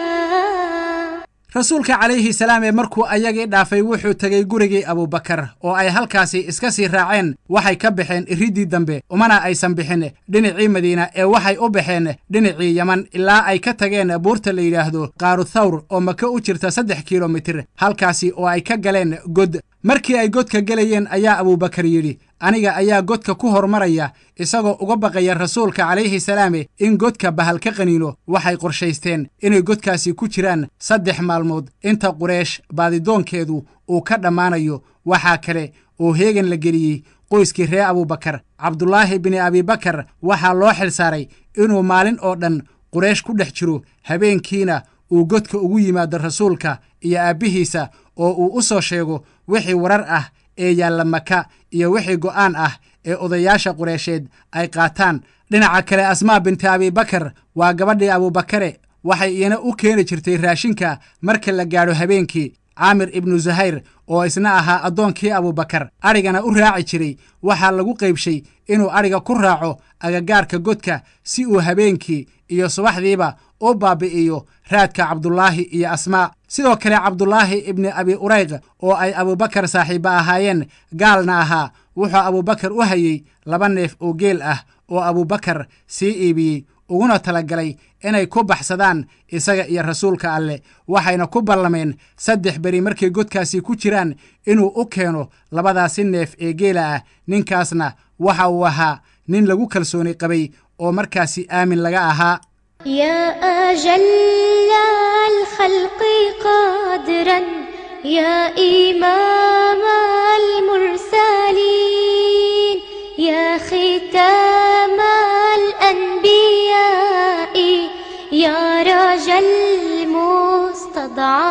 Rasuulka calayhi salaam ee markuu ayagii dhaafay wuxuu tegey gurigii Abuubakar oo ay halkaasi iska sii raaceen. Waxay ka baxeen iriddii dambe, umana aysan bixin dhinacii Madiina ee waxay u baxeen dhinacii Yaman, ilaa ay ka tageen buurta la yidhaahdo Qaaru Thawr oo Maka u jirta 3 kilomitir, halkaasi oo ay ka galeen god. Markii ay godka gelayeen ayaa Abuubakar yidhi, aniga ayaa godka ku hormaraya, isagoo uga baqaya rasuulka calayhi salaame in godka bahal ka qaniino. Waxay qorshaysteen inay godkaasi ku jiraan 3 maalmood inta Qureesh baadidoonkeedu uu ka dhammaanayo. Waxaa kale oo heegan la geliyey qoyskii reer Abuubakar. Cabdulaahi bini Abibakar waxaa loo xil saaray inuu maalin oo dhan Qureesh ku dhex jiro, habeenkiina uu godka ugu yimaado rasuulka iyo aabbihiisa oo uu u soo sheego wixii warar ah ee yaalla Maka iyo wixii go'aan ah ee odayaasha Qureysheed ay qaataan. Dhinaca kale, Asmaa binti Abibakar waa gabadhii Abuubakare, waxay iyana u keeni jirtay raashinka marka la gaadho habeenkii. Caamir ibnu Zuhayr oo isna ahaa addoonkii Abuubakar, adhigana u raaci jiray, waxaa lagu qaybshay inuu adhiga ku raaco agagaarka godka si uu habeenkii iyo subaxdiiba u baabi'iyo raadka Cabdulaahi iyo Asmaa. Sidoo kale Cabdulaahi ibni Abi Urayq oo ay Abuubakar saaxiibba ahaayeen, gaalna ahaa, wuxuu Abuubakar u hayey 2 neef oo geel ah oo Abuubakar sii iibiyey, uguna talagalay inay ku baxsadaan isaga iyo rasuulka Alleh. Waxayna ku ballameen 3 beri markay godkaasi ku jiraan inuu u keeno labadaasi neef ee geela ah. Ninkaasna waxa uu ahaa nin lagu kalsooni qabay oo markaasi aamin laga ahaa. يا أجل الخلق قادرا، يا إمام المرسلين، يا ختام الأنبياء، يا رجا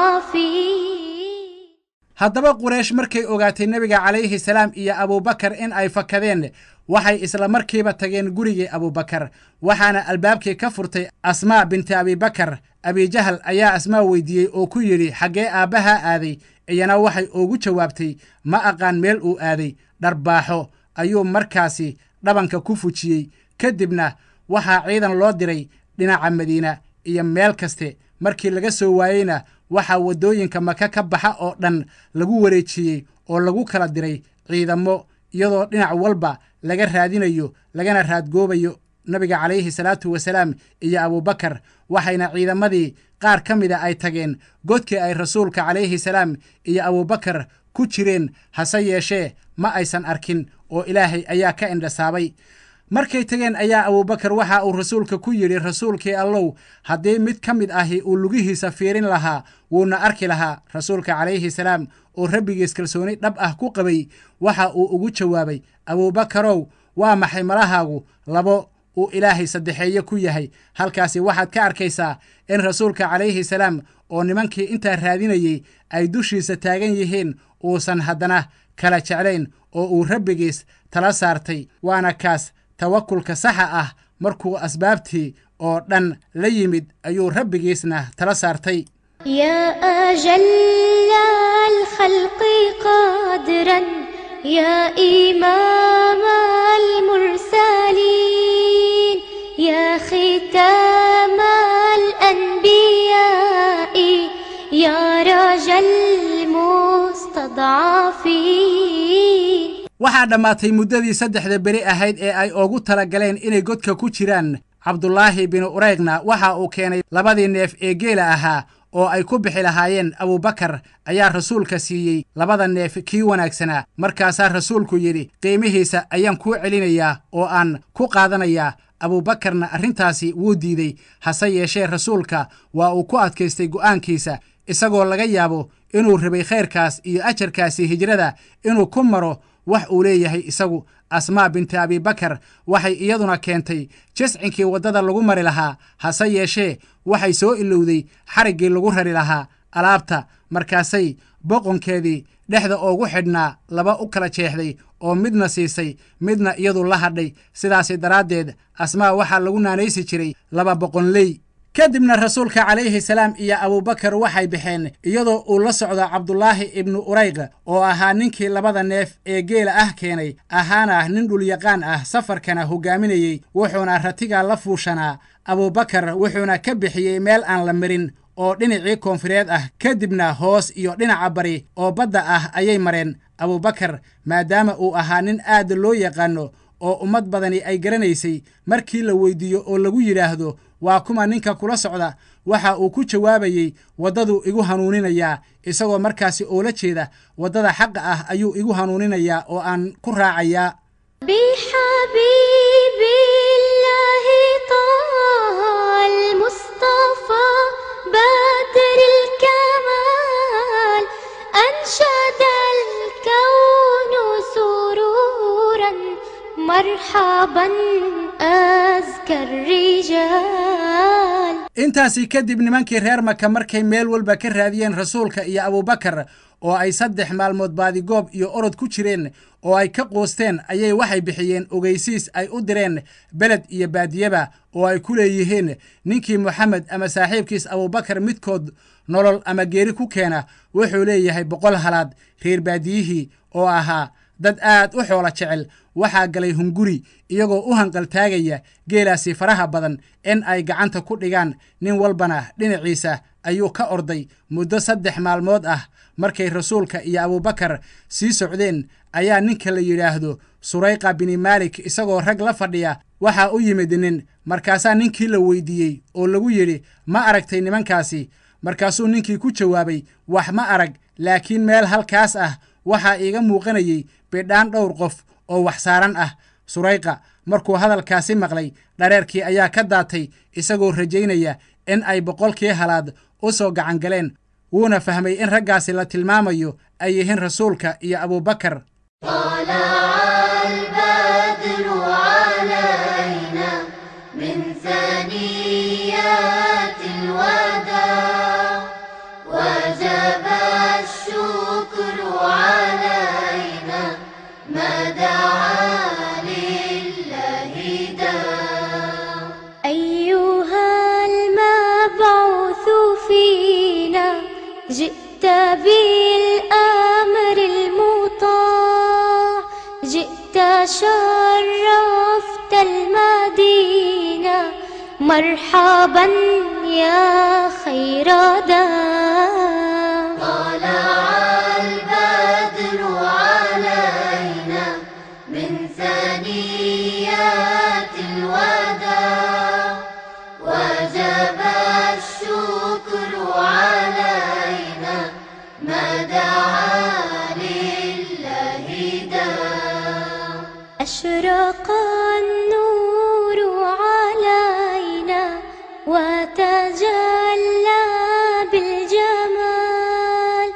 المستضعفين. Haddaba Quraysh markay ogaatay nebiga calayhi salaam iyo Abuubakar in ay fakadeen, waxay isla markiiba tageen gurigii Abuubakar, waxaana albaabkii ka furtay Asmaa binti Abibakar. Abijahal ayaa Asmaa weydiiyey oo ku yidhi, xaggee aabbahaa aaday? Iyana waxay ugu jawaabtay, ma aqaan meel uu aaday. Dharbaaxo ayuu markaasi dhabanka ku fujiyey, kadibna Waxaa ciidan loo diray dhinaca Madiina iyo meel kaste. Markii laga soo waayeyna waxaa waddooyinka Maka ka baxa oo dhan lagu wareejiyey oo lagu kala diray ciidamo, iyadoo dhinac walba laga raadinayo lagana raadgoobayo nabiga calayhi salaatu wasalaam iyo Abuubakar. Waxayna ciidamadii qaar ka mida ay tageen godkii ay rasuulka calayhi salaam iyo Abuubakar ku jireen, hase yeeshee ma aysan arkin oo Ilaahay ayaa ka indhasaabay. Markay tageen ayaa Abuubakar waxa uu rasuulka ku yidhi, rasuulkii Allow, haddii mid ka mid ahi uu lugihiisa fiirin lahaa wuuna arki lahaa. Rasuulka calayhi salaam oo rabbigiis kalsooni dhab ah ku qabay waxa uu ugu jawaabay, Abuubakarow, waa maxay malahaagu labo uu Ilaahay saddexeeye ku yahay? Halkaasi waxaad ka arkaysaa in rasuulka calayhi salaam oo nimankii intaa raadinayey ay dushiisa taagan yihiin uusan haddana kala jeclayn oo uu rabbigiis tala saartay. Waana kaas tawakulka saxa ah. Markuu asbaabtii oo dhan la yimid ayuu rabbigiisna tala saartay. يا أجل الخلق قادرا، يا إمام المرسلين، يا ختام الأنبياء، يا رجا المستضعفين. Waxaa dhammaatay muddadii 3da beri ahayd ee ay ugu tala galeen inay godka ku jiraan. Cabdulaahi binu Ureyqna waxa uu keenay labadii neef ee geela ahaa oo ay ku bixi lahaayeen. Abuubakar ayaa rasuulka siiyey labada neef kii wanaagsanaa. Markaasaa rasuulku yidhi, qiimihiisa ayaan kuu celinayaa oo aan ku qaadanayaa. Abuubakarna arrintaasi wuu diidey, hase yeeshee rasuulka waa uu ku adkaystay go'aankiisa, isagoo laga yaabo inuu rabay khayrkaas iyo ajarkaasi hijrada inuu ku maro wax uu leeyahay isagu. Asmaa binti Abibakar waxay iyaduna keentay jiscinkii waddada lagu mari lahaa, hase yeeshee waxay soo ilowday xariggii lagu rari lahaa alaabta. Markaasay boqonkeedii dhexda oogu xidhnaa laba u kala jeexday oo midna siisay midna iyadu la hadhay. Sidaasi daraaddeed Asmaa waxaa lagu naanaysi jiray laba boqonley. Kadibna rasuulka calayhi salaam iyo Abuubakar waxay baxeen iyadoo uu la socdo Cabdulaahi ibnu Urayq oo ahaa ninkii labada neef ee geela ah keenay, ahaana nin dhulyaqaan ah, safarkana hogaaminayey, wuxuuna ratigaa la fuushanaa Abuubakar. Wuxuuna ka bixiyey meel aan la marin oo dhinacii koonfureed ah, kadibna hoos iyo dhinaca bari oo badda ah ayay mareen. Abuubakar maadaama uu ahaa nin aad loo yaqaano oo ummad badani ay garanaysay, markii la weydiiyo oo lagu yidhaahdo waa kuma ninka kula socda, waxa uu ku jawaabayey, waddaduu igu hanuuninayaa, isagoo markaasi oola jeeda waddada xaqa ah ayuu igu hanuuninayaa oo aan ku raacayaa. بحبيب الله طه المصطفى بدر الكمال، أنشد الكون سرورا، مرحبا أزكى الرجال. Intaasi kadib nimankii reer Maka markay meel walba ka raadiyeen rasuulka iyo Abuubakar oo ay 3 maalmood baadigoob iyo orod ku jireen oo ay ka qoosteen, ayay waxay bixiyeen ogeysiis ay u direen beled iyo baadiyaba oo ay ku leeyihiin, ninkii Moxamed ama saaxiibkiis Abuubakar midkood nolol ama geeri ku keena wuxuu leeyahay 100 halaad. Reer baadiyihii oo ahaa dad aad u xoolo jecel waxaa galay hunguri, iyagoo u hanqaltaagaya geelaasi faraha badan in ay gacanta ku dhigaan. Nin walbana dhinaciisa ayuu ka orday muddo 3 maalmood ah. Markay rasuulka iyo Abuubakar sii socdeen ayaa ninka la yidhaahdo Surayqa bini Maalik isagoo rag la fadhiya waxaa u yimid nin. Markaasaa ninkii la weydiiyey oo lagu yidhi, ma aragtay nimankaasi? Markaasuu ninkii ku jawaabay, wax ma arag, laakiin meel halkaas ah waxaa iiga muuqanayey bidhaan dhowr qof oo wax saaran ah. Surayqa markuu hadalkaasi maqlay dhareerkii ayaa ka daatay, isagoo rajaynaya in ay 100kii halaad u soo gacan galeen, wuuna fahmay in raggaasi la tilmaamayo ay yihiin rasuulka iyo Abuubakar. طلع البدر علينا من ثنيات الوداع، وجب الشكر علينا ما دعا لله داع. أيها المبعوث فينا جئت بالأمر المطاع، جئت شرفت المدينة. مرحبا يا خير دار. طلع البدر علينا من ثنيات الوداع، وجب الشكر علينا ما دعا لله داع. أشرق النور علينا وتجلى بالجمال،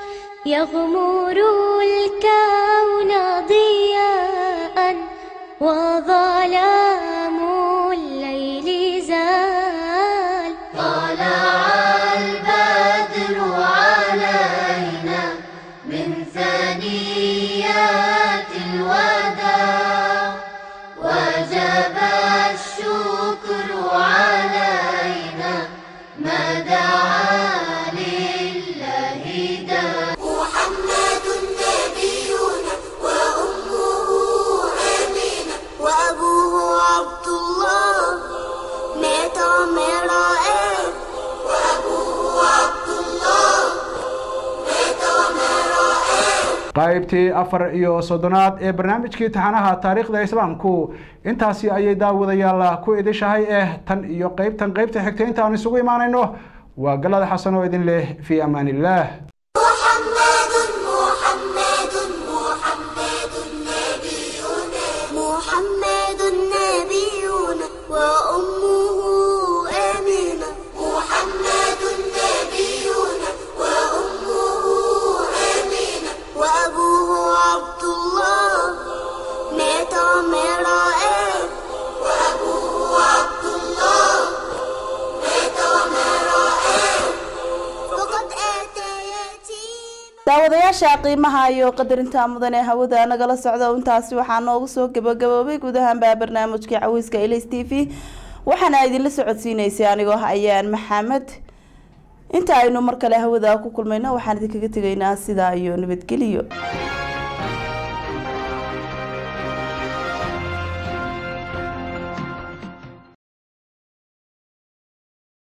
يغمر الكون ضياء وظلام الليل زال. طلع البدر علينا من ثنيات الوداع، وجب الشكر علينا ما دعا لله داع. محمد نبينا وأمه آمنة وأبوه عبد الله مات وما رآه، وأبوه عبد الله مات وما رآه. Qaybtii 34aad ee barnaamijkii taxanaha taariikhda islaamku intaasi ayay daawadayaal ku idishahay. Tan iyo qaybtan qaybta xigta intaan isugu imaanayno, waa Galada Xasan oo idin leh fii amaan illaah. محمد محمد محمد نبينا، محمد نبينا وأمه آمنة، محمد نبينا وأمه آمنة وأبوه عبد الله مات وما رآه، وأبوه عبد الله مات وما رآه، فقد أتى يتيما. Daawadayaasha qiimaha iyo qadarinta mudan ee hawada nagala socda, intaasi waxaa noogu soo gabagaboobay guud ahaanba barnaamijkii Caweyska Ilays TV, waxaana idinla socodsiineysay anigoo ah Ayaan Maxamed. Inta aynu mar kale hawada ku kulmayno, waxaan idinkaga tegaynaa sidaa iyo nabadgeliyo.